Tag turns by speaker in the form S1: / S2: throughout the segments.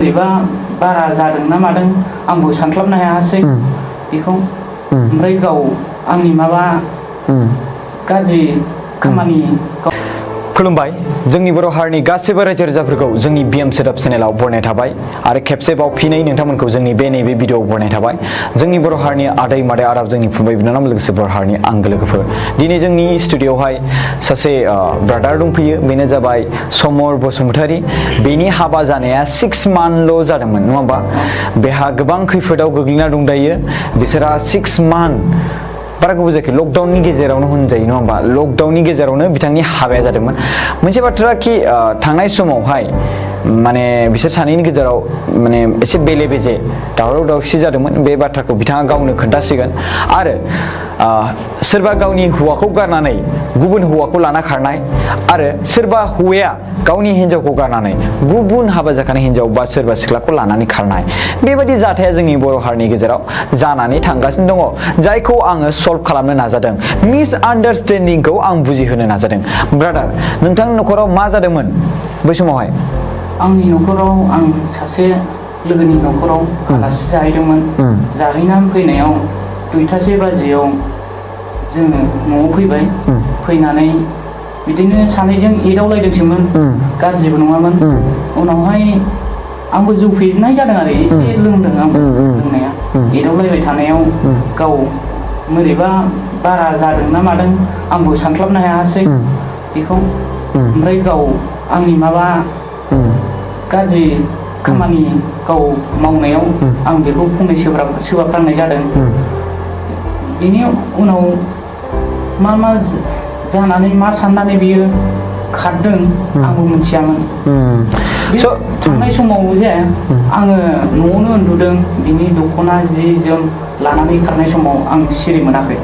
S1: बोरैबा बारा जादों ना मादों आंबो सानस्लाबनो हायासै बेखौ ओमफ्राय गाव आंनि माबा गाज्रि खामानि
S2: खुलुमबाय जोंनि बर' हारिनि गासैबो रायजो राजाफोरखौ जोंनि बिएम सोदोब चेनेलाव बरायनाय थाबाय आरो खेबसेबाव फिनै नोंथांमोनखौ जोंनि नैबे भिडिअ'आव बरायनाय थाबाय जोंनि बर' हारिनि आदै मादै आदाब जोंनि फंबाय बिनानाव लोगोसे बर' हारिनि आंगो लोगोफोर दिनै जोंनि स्टुडिअ'आवहाय सासे ब्रादार दंफैयो बेनो जाबाय समर बसुमतारी बेनि हाबा जानाया 6 मान्थल' जादोंमोन नङा होमबा बेहा गोबां खैफोदाव गोग्लैना दं दायो बिसोरहा 6 मान्थ बारा गोबाव जायाखै लकडाउननि गेजेरावनो होनजायो नङा होमबा लकडाउननि गेजेरावनो बिथांनि हाबाया जादोंमोन मोनसे बाथ्रा कि थांनाय समावहाय माने बिसोर सानैनि गेजेराव माने एसे बेले बेजे दावराव दावसि जादोंमोन बे बाथ्राखौ बिथाङा गावनो खोन्थासिगोन आरो सोरबा गावनि हौवाखौ गारनानै गुबुन हौवाखौ लाना खारनाय आरो सोरबा हौवाया गावनि हिन्जावखौ गारनानै गुबुन हाबा जाखानाय हिन्जाव बा सोरबा सिख्लाखौ लानानै खारनाय बेबायदि जाथाया जोंनि बर' हारिनि गेजेराव जानानै थांगासिनो दङ जायखौ आङो सल्भ खालामनो नाजादों मिसआन्डारस्टेन्डिंखौ आं बुजिहोनो नाजादों ब्रादार नोंथांनि न'खराव मा जादोंमोन बै समावहाय
S1: आंनि न'खराव आं सासे लोगोनि न'खराव आलासि जाहैदोंमोन जाहैनानै फैनायाव 2:00 बाजियाव जोङो न'आव फैबाय फैनानै बिदिनो सानैजों एदावलायदोंसोमोन गाज्रिबो नङामोन उनावहाय आंबो जौ फेनाय जादों आरो एसे लोंदों आंबो लोंनाया एदावलायबाय थानायाव गाव बोरैबा बारा जादों ना मादों आंबो सानस्लाबनो हायासै बेखौ ओमफ्राय गाव आंनि माबा गाज्रि खामानि गाव मावनायाव आं बेखौ फंनैसो सोबाफ्रांनाय जादों बेनि उनाव मा जानानै मा साननानै बियो खारदों आंबो मिथियामोन थांनाय समाव जे आङो न'आवनो उन्दुदों बिनि दख'ना जि जोम लानानै खारनाय समाव आं सिरि मोनाखै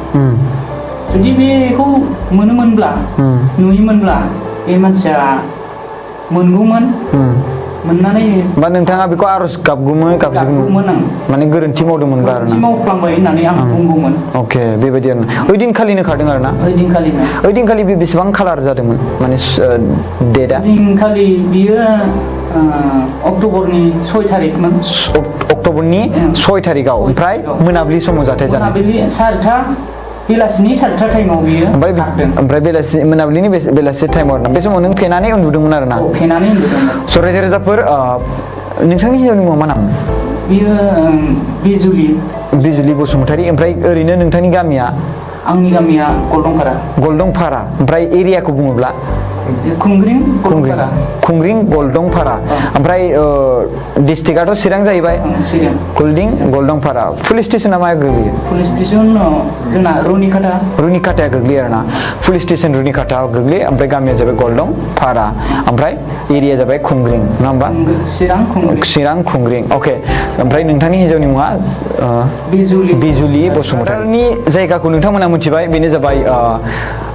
S1: जुदि बेखौ मोनोमोनब्ला नुयोमोनब्ला बे मानसिया मोनगौमोन मोननानै
S2: बा नोंथाङा बेखौ आरज गाबगौमोन आं माने गोरोन्थि मावदोंमोनबा आरो ना
S1: मावफ्लांबाय होननानै आं बुंगौमोन
S2: अके बेबायदि आरो ओइदिनखालिनो खारदों आरो ना ओइदिनखालि बे बेसेबां खालार जादोंमोन माने डेटआ
S1: ओइदिनखालि बियो अक्ट'बरनि 6 थारिखमोन
S2: अक्ट'बरनि 6 थारिखआव ओमफ्राय मोनाबिलि समाव जाथाय जानाय
S1: मोनाबिलि 4टा बेलासिनि 4टा टाइमाव बियो
S2: ओमफ्राय बेलासि मोनाबिलिनि बेलासि टाइमाव बे समाव नों फेनानै उन्दुदोंमोन आरो ना
S1: फेनानै उन्दुदोंमोन
S2: स' रायजो राजाफोर नोंथांनि हिन्जावनि मुङा मा नाम
S1: बियो बिजुलि
S2: बसुमतारी ओमफ्राय ओरैनो नोंथांनि गामिया
S1: आंनि गामिया
S2: गलदंपारा ओमफ्राय एरियाखौ बुङोब्ला खुंग्रिं गलदंपारा ओमफ्राय डिस्ट्रिक्टआथ' चिरां जाहैबाय गलदंपारा पुलिस स्टेशना मा गोग्लैयो
S1: पुलिस स्टेशन जोंना रुनिकाटा गोग्लैयो
S2: आरोना पुलिस स्टेशन रुनिकाटा गोग्लैयो ओमफ्राय गामिया जाबाय गलदंपारा ओमफ्राय एरिया जाबाय खुंग्रिं नङा होमबा चिरां खुंग्रिं अके ओमफ्राय नोंथांनि हिन्जावनि मुङा बिजुलि बसुमतारीनि जायगाखौ नोंथांमोना मिथिबाय बेनो जाबाय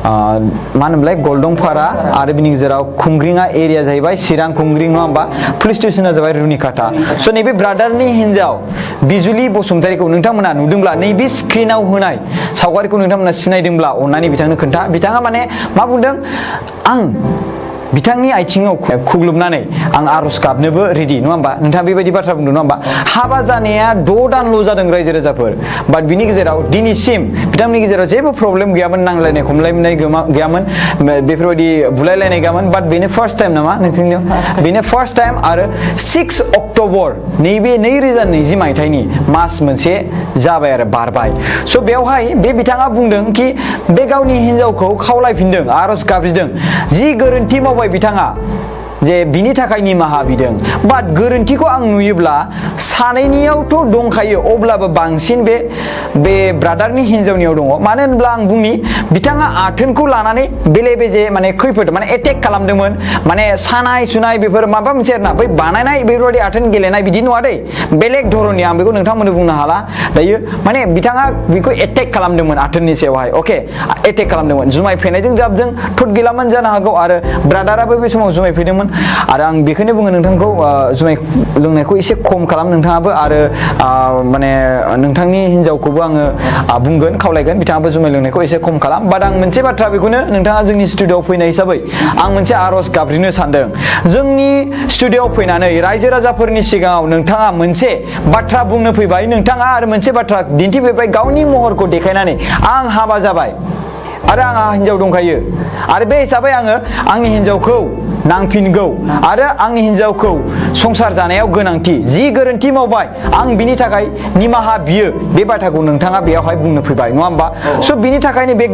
S2: मा होनोमोनलाय गलदंपारा आरो बिनि गेजेराव खुंग्रिंआ एरिया जाहैबाय चिरां खुंग्रिं नङा होमबा पुलिस स्टेशना जाबाय रुनिकाटा स' नैबे ब्रादारनि हिन्जाव बिजुलि बसुमतारीखौ नोंथांमोना नुदोंब्ला नैबे स्क्रिनाव होनाय सावगारिखौ नोंथांमोना सिनायदोंब्ला अननानै बिथांनो खोन्था बिथाङा माने मा बुंदों आं बिथांनि आथिङाव खुग्लुबनानै आं आरज गाबनोबो रेडि नङा होमबा नोंथाङा बेबायदि बाथ्रा बुंदों नङा होमबा हाबा जानाया 6 दानल' जादों रायजो राजाफोर बाट बिनि गेजेराव दिनैसिम बिथांनि गेजेराव जेबो प्रब्लेम गैयामोन नांलायनाय खमलायनाय गैयामोन बेफोरबायदि बुलायलायनाय गैयामोन बाट बेनो फार्स्ट टाइम नामा नोंसिनियाव बेनो फार्स्ट टाइम आरो 6 अक्ट'बर नैबे 2020 मायथाइनि मास मोनसे जाबाय आरो बारबाय स' बेवहाय बे बिथाङा बुंदों कि बे गावनि हिन्जावखौ खावलायफिनदों आरज गाबज्रिदों जि गोरोन्थि मावबाय बिथाङा जे बिनि थाखाय निमाहा बिदों बाट गोरोन्थिखौ आं नुयोब्ला सानैनियावथ' दंखायो अब्लाबो बांसिन बे ब्रादारनि हिन्जावनियाव दङ मानो होनब्ला आं बुंनि बिथाङा आथोनखौ लानानै बेले बेजे माने खैफोद माने एटेक खालामदोंमोन माने सानाय सुनाय बेफोर माबा मोनसे आरोना बै बानायनाय बेफोरबायदि आथोन गेलेनाय बिदि नङा दै बेलेग धरननि आं बेखौ नोंथांमोननो बुंनो हाला दायो माने बिथाङा बेखौ एटेक खालामदोंमोन आथोननि सायावहाय अके एटेक खालामदोंमोन जुमाय फेनायजों जाबजों थट गैलामोन जानो हागौ आरो ब्रादाराबो बे समाव जुमाय फेदोंमोन आरो आं बेखौनो बुङो नोंथांखौ जुमाय लोंनायखौ एसे खम खालाम नोंथाङाबो आरो माने नोंथांनि हिन्जावखौबो आङो बुंगोन खावलायगोन बिथाङाबो जुमाय लोंनायखौ एसे खम खालाम बाट आं मोनसे बाथ्रा बेखौनो नोंथाङा जोंनि स्टुडिअ'आव फैनाय हिसाबै आं मोनसे आर'ज गाबज्रिनो सानदों जोंनि स्टुडिअ'आव फैनानै रायजो राजाफोरनि सिगाङाव नोंथाङा मोनसे बाथ्रा बुंनो फैबाय नोंथाङा आरो मोनसे बाथ्रा दिन्थिफैबाय गावनि महरखौ देखायनानै आं हाबा जाबाय आरो आंहा हिन्जाव दंखायो आरो बे हिसाबै आङो आंनि हिन्जावखौ नांफिनगौ आरो आंनि हिन्जावखौ संसार जानायाव गोनांथि जि गोरोन्थि मावबाय आं बिनि थाखाय निमाहा बियो बे बाथ्राखौ नोंथाङा बेयावहाय बुंनो फैबाय नङा होमबा स' बिनि थाखायनो बे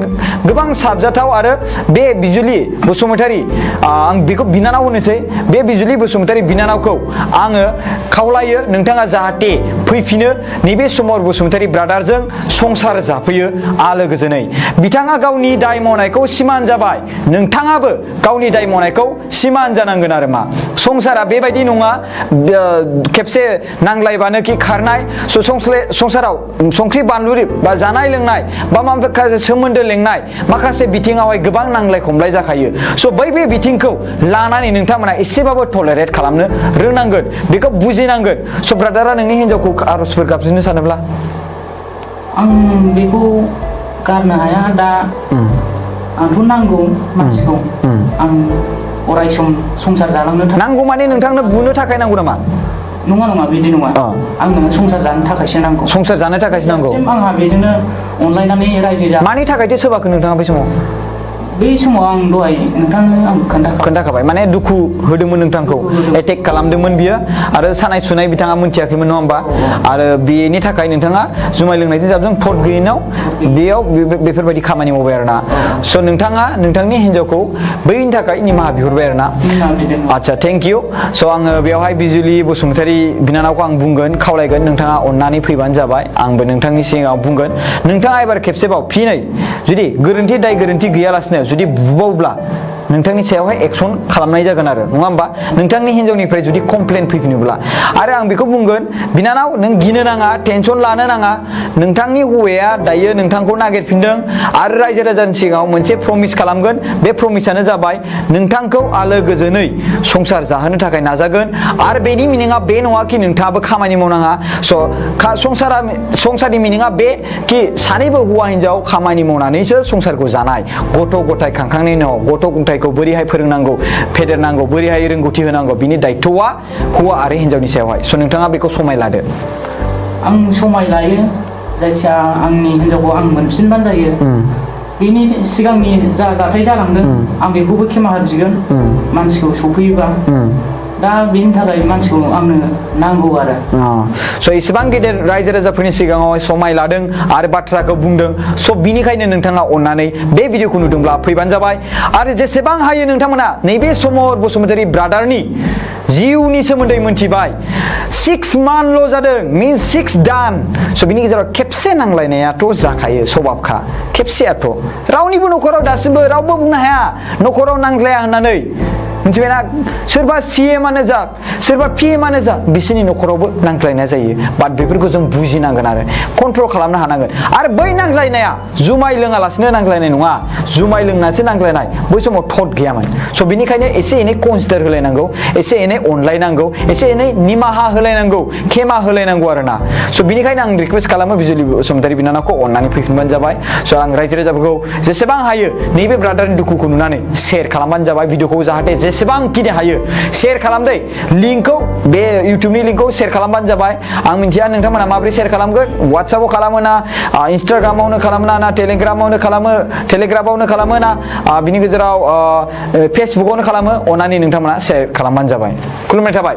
S2: गोबां साबजाथाव आरो बे बिजुलि बसुमतारी आं बेखौ बिनानाव होनोसै बे बिजुलि बसुमतारी बिनानावखौ आङो खावलायो नोंथाङा जाहाथे फैफिनो नैबे समर बसुमतारी ब्रादारजों संसार जाफैयो आलो गोजोनै बिथाङा गावनि दाय मावनायखौ सिमान जाबाय नोंथाङाबो गावनि दाय मावनायखौ सिमान जानांगोन आरो मा संसारा बेबायदि नङा खेबसे नांलायबानो कि खारनाय संसाराव संख्रि बानलु बा जानाय लोंनाय बा माखासे सोमोन्दो लेंनाय माखासे बिथिङावहाय गोबां नांलाय खमलाय जाखायो स' बे बिथिंखौ लानानै नोंथांमोना एसेबाबो टलारेट खालामनो रोंनांगोन बेखौ बुजिनांगोन स' ब्रादारा नोंनि हिन्जावखौ आर'जफोर गाबज्रिनो सानोब्ला
S1: आं बेखौ गारनो हाया दा आंथ' नांगौ मानसिखौ आं अराय सम संसार जालांनो
S2: नांगौ माने नोंथांनो बुनो थाखाय नांगौ नामा
S1: नङा बिदि नङा आंनो संसार जानो थाखायसो नांगौ
S2: संसार जानो थाखायसो नांगौ
S1: आंहा बेजोंनो अनलायनानै रायजो जा
S2: मानि थाखायथो सोबाखो नोंथाङा बै समाव
S1: आं दहाय नोंथांनो आं
S2: खोन्थाखाबाय माने दुखु होदोंमोन नोंथांखौ एटेक खालामदोंमोन बियो आरो सानाय सुनाय बिथाङा मोनथियाखैमोन नङा होमबा आरो बेनि थाखाय नोंथाङा जुमाय लोंनायजों जाबजों थट गैयिनाव बेयाव बेफोरबायदि खामानि मावबाय आरोना स' नोंथाङा नोंथांनि हिन्जावखौ बैनि थाखाय निमाहा बिहरबाय आरोना आচ্ছা थेंक इउ स' आङो बेवहाय बिजुलि बसुमतारी बिनानावखौ आं बुंगोन खावलायगोन नोंथाङा अननानै फैबानो जाबाय आंबो नोंथांनि सिगाङाव बुंगोन नोंथाङा एबार खेबसेबाव फिनै जुदि दाय गोरोन्थि गैयालासिनो जुदि बुबावब्ला नोंथांनि सायावहाय एक्सन खालामनाय जागोन आरो नङा होमबा नोंथांनि हिन्जावनिफ्राय जुदि कमप्लेन फैफिनोब्ला आरो आं बेखौ बुंगोन बिनानाव नों गिनो नाङा टेनसन लानो नाङा नोंथांनि हौवाया दायो नोंथांखौ नागिरफिनदों आरो रायजो राजानि सिगाङाव मोनसे प्रमिस खालामगोन बे प्रमिसानो जाबाय नोंथांखौ आलो गोजोनै संसार जाहोनो थाखाय नाजागोन आरो बेनि मिनिङा बे नङा कि नोंथाङाबो खामानि मावनाङा स' संसारनि मिनिङा बे कि सानैबो हौवा हिन्जाव खामानि मावनानैसो संसारखौ जानाय गथ' गथाय खांखांनायनि उनाव गथ' गथायखौ बोरैहाय फोरोंनांगौ फेदेरनांगौ बोरैहाय रोंगौथि होनांगौ बिनि दायथ'आ हौवा आरो हिन्जावनि सायावहाय स' नोंथाङा बेखौ समाय लादो
S1: आं समाय लायो जायखिया आंनि हिन्जावखौ आं मोनफिनबानो जायो बेनि सिगांनि जा जाथाय जालांदों आं बेखौबो खेमाहा बिगोन मानसिखौ सफैयोबा दा बेनि थाखाय मानसिखौ आंनो नांगौ आरो
S2: स' इसेबां गेदेर रायजो राजाफोरनि सिगाङाव समाय लादों आरो बाथ्राखौ बुंदों स' बिनिखायनो नोंथाङा अननानै बे भिडिअखौ नुदोंब्ला फैबानो जाबाय आरो जेसेबां हायो नोंथांमोना नैबे समर बसुमतारी ब्रादारनि जिउनि सोमोन्दै मोनथिबाय 6 मान्थल' जादों मिन्स 6 दान स' बिनि गेजेराव खेबसे नांलायनायाथ' जाखायो सबाबखा खेबसेयाथ' रावनिबो न'खराव दासिमबो रावबो बुंनो हाया न'खराव नांज्लाया होननानै मिथिबायना सोरबा CMआनो जा सोरबा PMआनो जा बिसोरनि न'खरावबो नांज्लायनाय जायो बाट बेफोरखौ जों बुजिनांगोन आरो कन्ट्रल खालामनो हानांगोन आरो बै नांज्लायनाया जुमाय लोङालासिनो नांज्लायनाय नङा जुमाय लोंनासो नांज्लायनाय बै समाव थट गैयामोन स' बिनिखायनो एसे एनै कनसिडार होलायनांगौ एसे एनै अनलायनांगौ एसे एनै निमाहा होलायनांगौ खेमा होलायनांगौ आरोना स' बिनिखायनो आं रिक्वेस्ट खालामो बिजुलि बसुमतारी बिनानावखौ अननानै फैफिनबानो जाबाय स' आं रायजो राजाफोरखौ जेसेबां हायो नैबे ब्रादारनि दुखुखौ नुनानै शेयार खालामबानो जाबाय भिडिअखौ जाहाथे जेसेबां खिनि हायो शेयार खालामदै लिंकखौ बे इउटुबनि लिंकखौ शेयार खालामबानो जाबाय आं मिन्थिया नोंथांमोना माबोरै शेयार खालामगोन वाट्सएपआव खालामो ना इन्स्टाग्रामावनो खालामो ना टेलिग्रामावनो खालामो ना बिनि गेजेराव फेसबुकआवनो खालामो अननानै नोंथांमोना शेयार खालामबानो जाबाय खुलुमनाय थाबाय